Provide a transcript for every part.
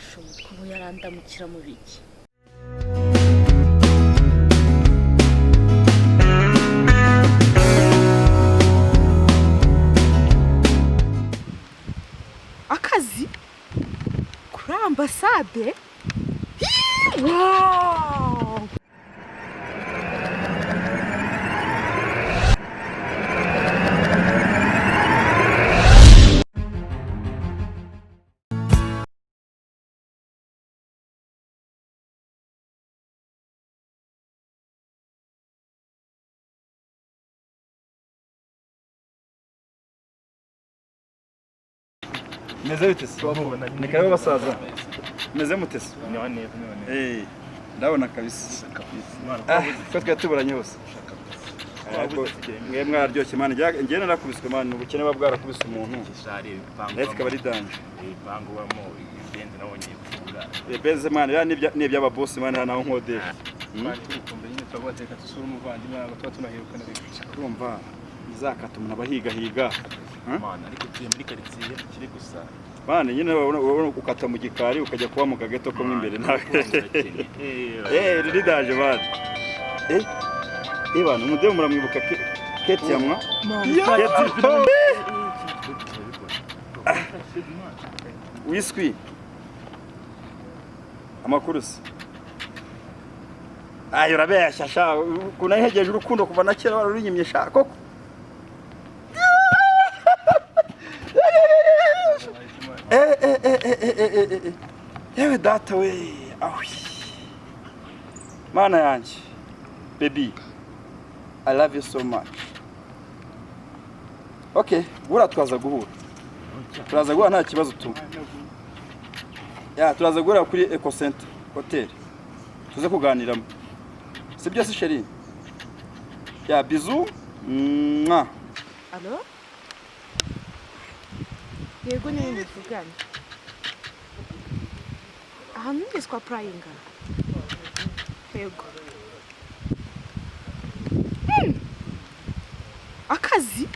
Ibitesha umutwe, ubu yarandamukira mu biki? Akazi kuri ambasade. Wow! Meze bite se? Ni karibu basaza. Meze mute se? Eh, ndabona kabisa. Ah, ko twari tuburanye hose. Ariko mwe mwararyoshye man, njye narakubiswe man, ubukene buba bwarakubise umuntu. Life ikaba ari danger. Eh, benze man, ya ni iby'aba boss man, hano aho nkodesha. Urumva izakata umuntu abahigahiga. Bana nyine urabona ukata mu gikari ukajya kuba mu kageto ko mo imbere nawe. Eh, riri daje bana. Eh, eh bana, umudemu muramwibuka Keti ya mwa? Keti. Wiswi. Amakuru se? Ayo urabeshya sha, ukuntu nahegeje urukundo kuva na kera warunyimye sha koko. Eh, eh, eh, eh, eh, eh, eh, eh. Yewe data we, awi. Mana yanjye. Baby, I love you so much. Okay, buriya twaza guhura. Turaza guhura nta kibazo tu. Ya, turaza guhura kuri Eco Center Hotel. Tuze kuganiramo. Sibyo se chérie? Ya, bisous. Mwah. Alo? Yego, niwe muvugana. Ahantu nigeze kwa purayinga. Yego. Akazi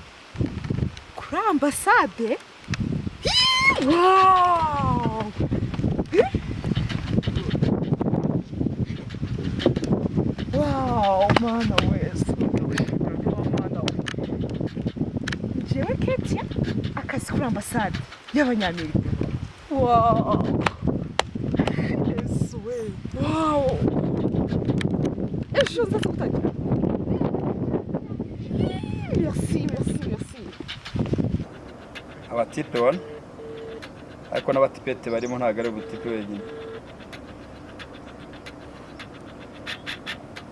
kuri ambasade. Wow! Wow, mana wese. Mana we. Jewe Ketia, akazi kuri ambasade y'Abanyamerika. Wow! Yesu we! Wow! Ejo nzaza gutangira. Merci, merci, merci. Abatipe wana ariko n'abatipete barimo, ntabwo ari ubutipe wenyine.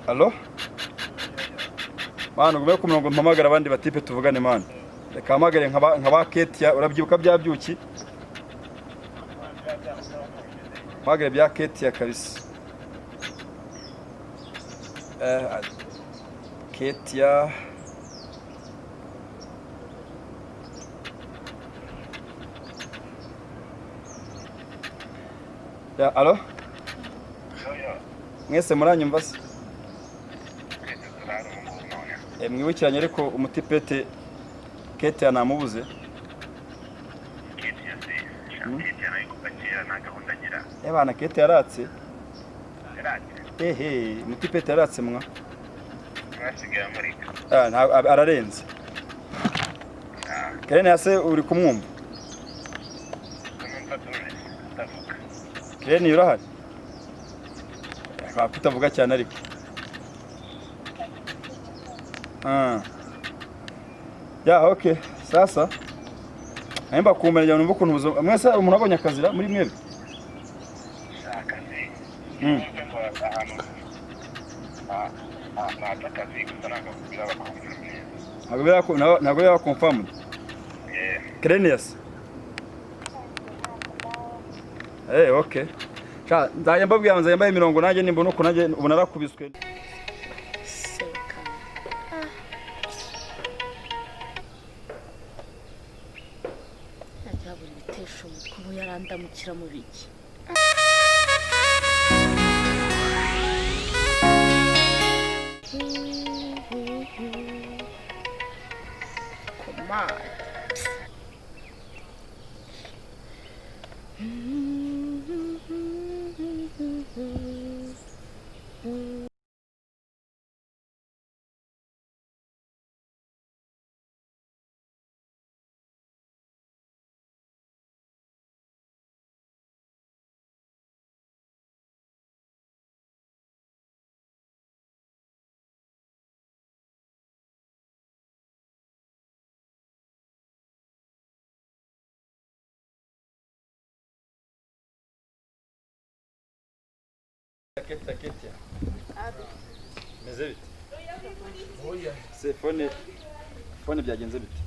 Alo man, ugume ku murongo mpamagara abandi batipe tuvugane man. Reka mpamagare nka ba Ketia, urabyibuka bya byuki, mpamagare bya Ketia kabisa. Eh, Ketia. Ya, alo? Mwese muranyumva se? Eh, mwibukiranye ariko umutipete Ketia namubuze. Eh bana, Ketia yaratse. Ehe, umutipete yaratse mwa. Ah, ararenze. Kerene yase uri kumwumva? Kerene urahari? Kwa kutavuga cyane ariko. Ah. Ya, okay. Sasa. Naimba kumenya numva ukuntu mwese umuntu abonye akazira muri mwebwe. Ntabwo biraba confirmed. Kerenius. Eh, okay. Sha, nzajya mbabwira, nzajya mbaha imirongo nanjye nimbona uko nanjye ubu narakubiswe. Seka. Ntajya habura ibitesha umutwe, ubu yarandamukira mu biki? Komanda. Ketia, Ketia. Meze bite? Se phone byagenze bite?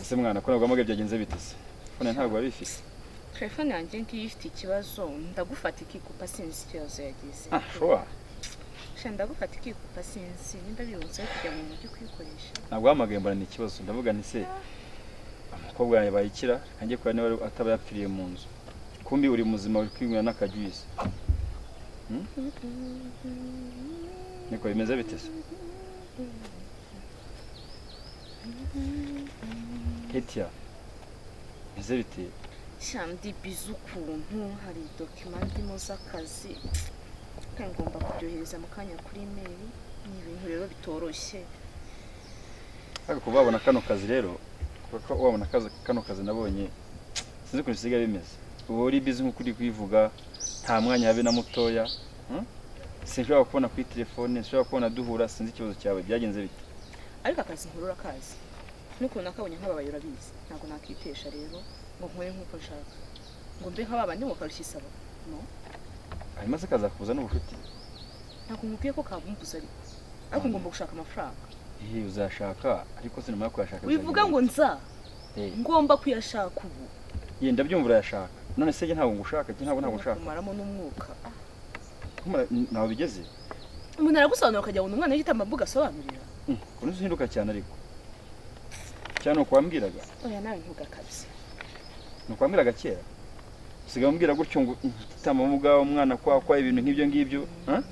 Se mwana ko nabwo amage byagenze bite se? Phone ntabwo wabifise. Telefone yanjye ngiyo ifite ikibazo, ndagufata ikikupa sinzi ikibazo yagize. Ah, sure. Sha ndagufata ikikupa sinzi nimba birunze kujya mu mujyi kuyikoresha. Ntabwo hamagaye mbona ni ikibazo, ndavuga nti se umukobwa yanjye bayikira kanjye kwa niba ataba yapfiriye mu nzu. Kumbi uri muzima uri kwinywera n'akajuice. Niko bimeze bite se? Ketia, bimeze bite? Sha ndi busy ukuntu hari document ndimo z'akazi kandi ngomba kubyohereza mu kanya kuri email, ni ibintu rero bitoroshye. Ariko kuba wabona kano kazi rero, kuko wabona kano kazi nabonye sinzi ukuntu bisigaye bimeze. Uba uri busy nk'uko uri kubivuga, nta mwanya habe na mutoya. Sinshobora kubona kuri telefone, sinshobora kubona duhura, sinzi ikibazo cyawe byagenze bite. Ariko akazi nkurura kazi n'ukuntu nakabonye nk'ababaye urabizi, ntabwo nakitesha rero ngo nkore nk'uko nshaka, ngo mbe nk'ababa ndi ngo karushya isaba. No, hanyuma se kazakubuza n'ubucuti? Ntabwo nkubwiye ko kabumbuza, ariko ngomba gushaka amafaranga. Uzashaka, ariko sinumara kuyashaka. Wivuga ngo nza ngomba kuyashaka ubu. Ye ndabyumva urayashaka. None se ntabwo ngushaka, ntabwo ngushaka. Kumaramo n'umwuka. Ntaho bigeze. Umuntu aragusobanura ukajya ngo umwana w'igitambambuga asobanurira. Ukuntu uhinduka cyane ariko. Cyane ukwambwiraga. Oya nawe ntugakabye. Nukwambwiraga kera. Usigaye umbwira gutyo ngo igitambambuga umwana kwa ibintu nk'ibyo ngibyo, ha?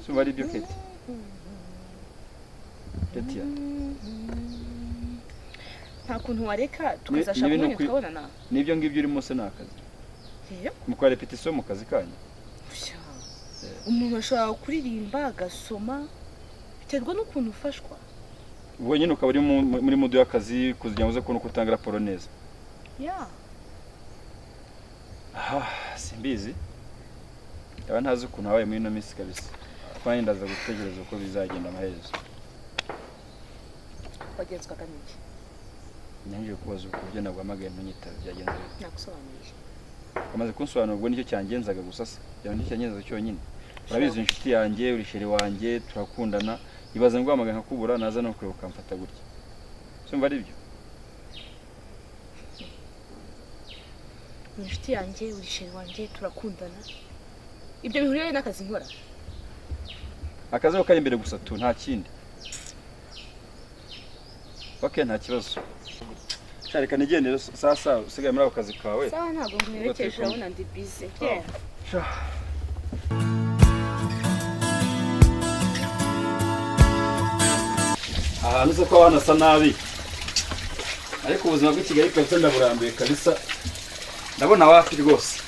Suba ari byo Keti. Ketia. Nta kuntu wareka tukazashaka umwanya tukabonana. Nibyo ngibyo urimo se nakazi. Mukora repetition mu kazi kanyu. Umuntu ashobora kuririmba agasoma biterwa n'ukuntu ufashwa. Wowe nyine ukaba uri muri mudu y'akazi kugira ngo uze kubona uko utanga raporo neza. Yeah. Ah, simbizi. Ndaba ntazi ukuntu habaye muri ino minsi kabisa. Kandi ndaza gutegereza uko bizagenda amaherezo. Wagenzwaga n'iki? Nyangiye kubaza uko byo nagwamagaye ntunyitabe byagenze bite. Nagusobanuriye. Amaze kunsobanura ubwo nicyo cyangenzaga gusa se. Byaba nicyo cyangenzaga cyonyine. Urabizi inshuti yanjye, uri chéri wanjye, turakundana. Ibaza ngo amagana nkakubura naza no kureba ukamfata gutya. Sumva ari byo? Inshuti yanjye, uri chéri wanjye, turakundana. Ibyo bihuriye n'akazi nkora. Akazi ko kari imbere gusa tu nta kindi. Okay, nta kibazo. Reka nigendere sasa usigaye muri ako kazi kawe. Sawa ntabwo nkwerekeje urabona ndi busy. Yeah. Ahantu se ko abana asa nabi. Ariko ubuzima bw'i Kigali kabisa ndaburambuye kabisa. Ndabona wapi rwose.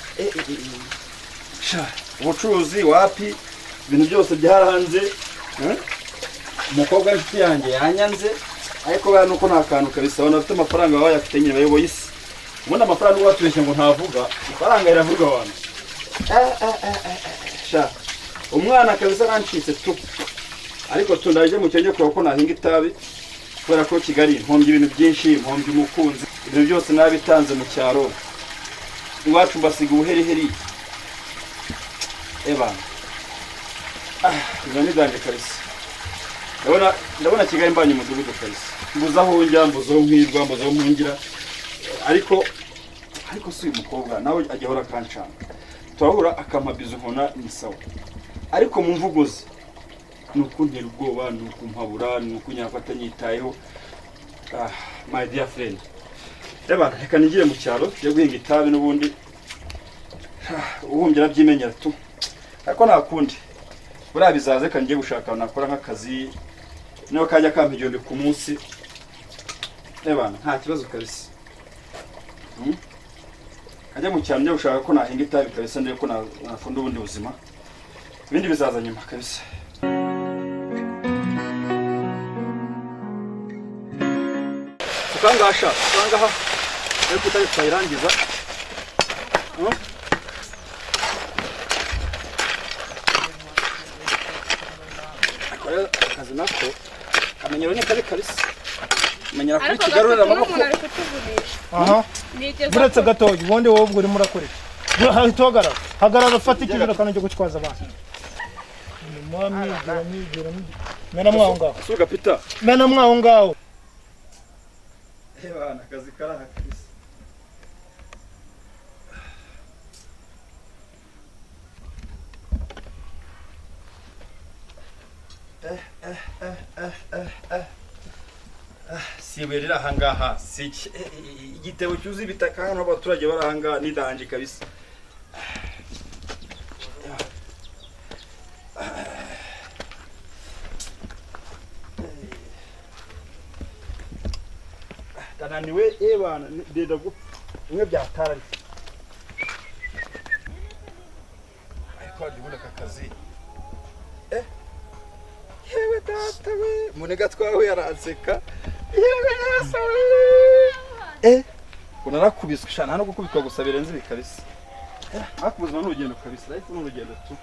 Sha, ubucuruzi wapi, ibintu byose byaranze. Umukobwa w'inshuti yanjye yanyanze. Ariko baya nuko nta kantu kabisa abantu bafite amafaranga baba bayafite nyine bayoboye isi. Ubundi amafaranga ubatubeshya ngo ntavuga, ifaranga riravuga abantu. Sha, umwana kabisa arancitse tu. Ariko tu ndaje mu cyenye kureba ko nahinga itabi kubera ko Kigali mpombye ibintu byinshi, mpombye umukunzi, ibintu byose nabitanze mu cyaro. Iwacu mbasiga ubuheriheri. Eba. Ah, ibyo ni danje kabisa. Ndabona Kigali mbanye umudugudu kabisa. Mbuza aho njya, mbuza aho nkwirwa, mbuza aho mpungira. Ariko si uyu mukobwa nawe ajya ahora akancanga. Turahura akampa bizu nkona ni sawa. Ariko mu mvugo ze ni ukuntera ubwoba, ni ukumpabura, ni ukunyaka atanyitayeho. Ah, my dear friend. Reba, reka nigire mu cyaro yo guhinga itabi n'ubundi. Ubumbye arabyimenyera tu. Ariko nta kundi. Buriya bizaze kandi ngiye gushaka nakora nk'akazi niba kajya kampa 1000 ku munsi. Reba, nta kibazo kabisa. Kajya mu cyaro njya gushaka ko nahinga itabi kabisa ndebe ko nafunda ubundi buzima. Ibindi bizaza nyuma kabisa. Tukangasha, tukangaha. Ariko utari twayirangiza. Akazi nako kamenyero ni kabi kabisa. Menyera kuri Kigali urera amaboko. Aha. Buretse gatoya ubundi wowe ubwo urimo urakora iki? Hahita uhagarara, hagarara, ufate ikijerekani cyo gutwaza abantu. Nyuma mwigira mwigira mwigira, mena mwaho ngaho. Suga Peter. Mena mwaho ngaho. Eh bana, akazi karaha kabisa. Si ibuye riri ahangaha, si igitebo cyuzuye ibitaka hano, abaturage bari ahangaha ni danger kabisa. Ndananiwe ebana, ndenda gupfa bimwe byatararitse, ariko wajya aka kazi. Yewe data we, muniga twawe aranseka. Yewe Yesu we, unarakubiswe sha, nta no gukubitwa gusa, birenze ibi kabisa. Ariko ubuzima ni urugendo kabisa, life ni urugendo tu.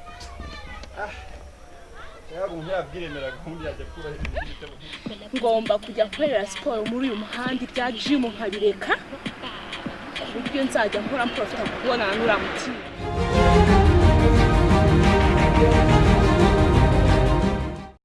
Yaba umuntu yabyiremeraga, ubundi yajya akuraho ibintu by'ibitabo. Ngomba kujya nkorera siporo muri uyu muhanda, ibya jimu nkabireka, ku buryo nzajya nkora mprofita kubonana n'uriya mutima.